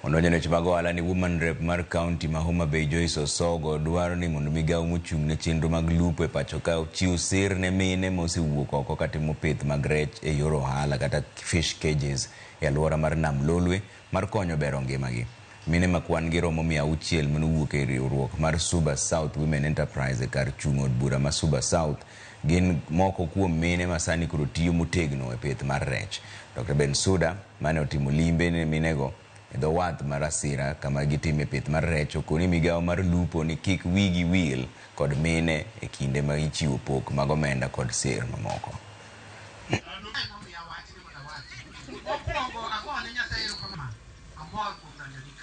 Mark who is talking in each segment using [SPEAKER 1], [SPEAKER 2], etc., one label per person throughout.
[SPEAKER 1] Odonjo ne weche mag ohala ni Woman Rep mar kaunti ma Homa Bay Joyce Osogo dwaro ni mondo migawo mochung' ne chenro mag lupo e pacho ka ochiw sir ne mine mosewuok oko katimo pith mag rech e yor ohala kata fish cages e alwora mar Nam Lolwe mar konyo bero ngimagi. Mine ma kwan gi romo 600 manowuok e riwruok mar Suba South Women Enterprise e kar chung' od bura ma Suba South gin moko kuom mine ma sani koro tiyo motegno e pith mar rech. Dr. Bensuda mane otimo limbe ne minego e dho wath mar Asira kama gitime pith mar rech okoni migawo mar lupo ni kik wigi wil kod mine e kinde ma ichiwo pok mag omenda kod sir mamoko.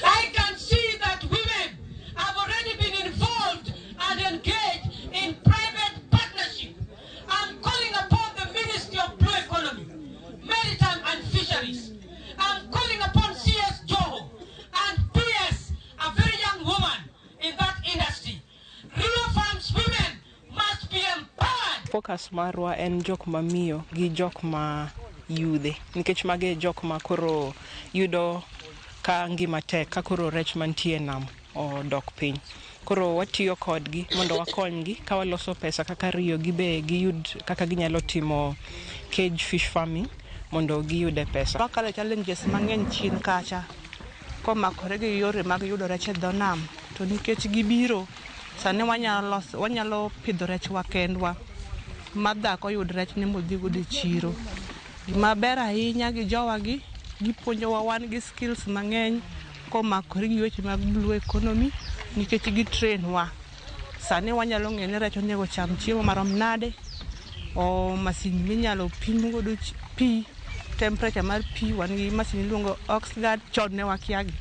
[SPEAKER 2] I can see that women have already been involved and engaged in private partnership. I'm calling upon the Ministry of Blue Economy, Maritime and Fisheries. I'm calling upon CS Joho and PS, a very young woman in that industry. River Farms women must be empowered.
[SPEAKER 3] Focus marwa en jok ma miyo gi jok ma yudhe nikech mage e jok ma koro yudo ka ngima tek ka koro rech mantie e nam odok piny. Koro watiyo kodgi mondo wakonygi ka waloso pesa kaka riyo gibe giyud kaka ginyalo timo cage fish farming mondo giyude pesa.
[SPEAKER 4] Wakalo e challenges mang'eny chien kacha komakore gi yore mag yudo rech e dho nam to nikech gibiro sani wanyalo loso, wanyalo pidho rechwa kendwa ma dhako yud rech ne modhi godo e chiro. Gima ber ahinya gi jowagi, gipuonjowa wan gi skills mang'eny komakore gi weche mag blue economy nikech gi train wa. Sani wanyalo ng'eyo ni rech onego cham chiemo marom nade, o masin minyalo pim godo pi, temperature mar pi, wan gi masin miluongo Oxguard, chon ne wakia gi.